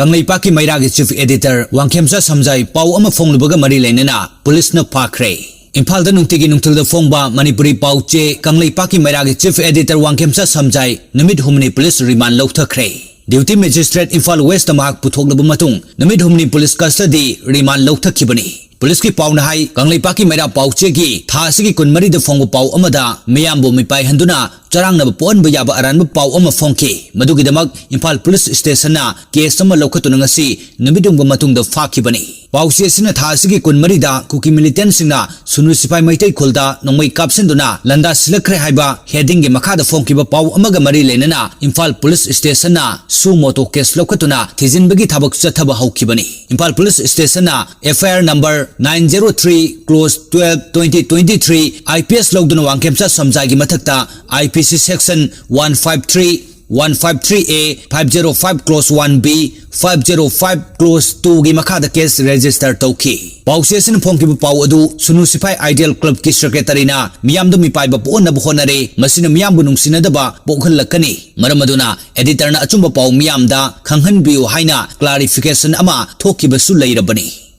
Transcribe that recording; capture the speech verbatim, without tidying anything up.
ꯀꯪꯂꯩꯄꯥꯛꯀꯤ ꯃꯩꯔꯥꯒꯤ Chief Editor Wangkhemcha ꯁꯝꯖꯥꯏ ꯄꯥꯎ ꯑꯃ ꯐꯣꯡꯂꯨꯕꯒ ꯃꯔꯤ ꯂꯩꯅꯅ ꯄꯨꯂꯤꯁꯅ ꯐꯥꯈ꯭ꯔꯦ꯫ ꯏꯝꯐꯥꯜꯗ ꯅꯨꯡꯇꯤꯒꯤ ꯅꯨꯡꯊꯤꯜꯗ ꯐꯣꯡꯕ ꯃꯅꯤꯄꯨꯔꯤ ꯄꯥꯎ ꯆꯦ ꯀꯪꯂꯩꯄꯥꯛꯀꯤ ꯃꯩꯔꯥꯒꯤ Chief Editor ꯋꯥꯡꯈꯦꯝꯆꯥ ꯁꯝꯖꯥꯏ ꯅꯨꯃꯤꯠ ꯍꯨꯝꯅꯤ ꯄꯨꯂꯤꯁ ꯔꯤꯃꯥꯟ ꯂꯧꯊꯈ꯭ꯔꯦ꯫ Duty Magistrate ꯏꯝꯐꯥꯜ Westꯇ ꯃꯍꯥꯛ ꯄꯨꯊꯣꯛꯂꯕ ꯃꯇꯨꯡ ꯅꯨꯃꯤꯠ ꯍꯨꯝꯅꯤ ꯄꯨꯂꯤꯁ custody ꯔꯤꯃꯥꯟ ꯂꯧꯊꯈꯤꯕꯅꯤ꯫ ꯄꯨꯂꯤꯁꯀꯤ ꯄꯥꯎꯅ ꯍꯥꯏ, ꯀꯪꯂꯩꯄꯥꯛꯀꯤ ꯃꯩꯔꯥ ꯄꯥꯎ ꯆꯦꯒꯤ ꯊꯥ ꯑꯁꯤꯒꯤ ꯀꯨꯟꯃꯔꯤꯗ ꯐꯣꯡꯕ ꯄꯥꯎ ꯑꯃꯗ ꯃꯤꯌꯥꯝꯕꯨ ꯃꯤꯄꯥꯏꯍꯟꯗꯨꯅ ꯆꯔꯥꯡꯅꯕ ꯄꯣꯛꯍꯟꯕ ꯌꯥꯕ ꯑꯔꯥꯟꯕ ꯄꯥꯎ ꯑꯃ ꯐꯣꯡꯈꯤ꯫ ꯃꯗꯨꯒꯤꯗꯃꯛ ꯏꯝꯐꯥꯜ ꯄꯨꯂꯤꯁ ꯁ꯭ꯇꯦꯁꯟꯅ ꯀꯦꯁ ꯑꯃ ꯂꯧꯈꯠꯇꯨꯅ ꯉꯁꯤ ꯅꯨꯃꯤꯠ ꯍꯨꯝꯒꯤ ꯃꯇꯨꯡꯗ ꯐꯥꯈꯤꯕꯅꯤ꯫ ꯄꯥꯎꯆꯦ ꯑꯁꯤꯅ ꯊꯥ ꯑꯁꯤꯒꯤ ꯀꯨꯟꯃꯔꯤꯗ ꯀꯨꯀꯤ ꯃꯤꯂꯤꯇꯦꯟꯠꯁꯤꯡꯅ ꯁꯨꯅꯨ ꯁꯤꯄꯥꯏ ꯃꯩꯇꯩ ꯈꯨꯜꯗ ꯅꯣꯡꯃꯩ ꯀꯥꯞꯁꯤꯟꯗꯨꯅ ꯂꯥꯟꯗꯥꯁꯤꯜꯂꯛꯈ꯭ꯔꯦ ꯍꯥꯏꯕ ꯍꯦꯗꯤꯡꯒꯤ ꯃꯈꯥꯗ ꯐꯣꯡꯈꯤꯕ ꯄꯥꯎ ꯑꯃꯒ ꯃꯔꯤ ꯂꯩꯅꯅ ꯏꯝꯐꯥꯜ ꯄꯨꯂꯤꯁ ꯁ꯭ꯇꯦꯁꯟꯅ suo motu case ꯂꯧꯈꯠꯇꯨꯅ ꯊꯤꯖꯤꯟꯕꯒꯤ ꯊꯕꯛ ꯆꯠꯊꯕ ꯍꯧꯈꯤꯕꯅꯤ꯫ ꯏꯝꯐꯥꯜ ꯄꯨꯂꯤꯁ ꯁ꯭ꯇꯦꯁꯟꯅ F I R number nine zero three clause twelve twenty twenty three I P S ꯂꯧꯗꯨꯅ ꯋꯥꯡꯈꯦꯝꯆꯥ ꯁꯝꯖꯥꯏꯒꯤ ꯃꯊꯛꯇ I P C section one five three, one five three A, five zero five clause one B, five zero five clause two ꯒꯤ ꯃꯈꯥꯗ case register ꯇꯧꯈꯤ꯫ ꯄꯥꯎꯆꯦ ꯑꯁꯤꯅ ꯐꯣꯡꯈꯤꯕ ꯄꯥꯎ ꯑꯗꯨ ꯁꯨꯅꯨ ꯁꯤꯐꯥꯏ Ideal Club ꯀꯤ secretary ꯅ ꯃꯤꯌꯥꯝꯗ ꯃꯤꯄꯥꯏꯕ ꯄꯣꯛꯍꯟꯅꯕ ꯍꯣꯠꯅꯔꯦ, ꯃꯁꯤꯅ ꯃꯤꯌꯥꯝꯕꯨ ꯅꯨꯡꯁꯤꯅꯗꯕ ꯄꯣꯛꯍꯜꯂꯛꯀꯅꯤ, ꯃꯔꯝ ꯑꯗꯨꯅ editor ꯅ ꯑꯆꯨꯝꯕ ꯄꯥꯎ ꯃꯤꯌꯥꯝꯗ ꯈꯪꯍꯟꯕꯤꯌꯨ ꯍꯥꯏꯅ clarification ꯑꯃ ꯊꯣꯛꯈꯤꯕꯁꯨ ꯂꯩꯔꯕꯅꯤ꯫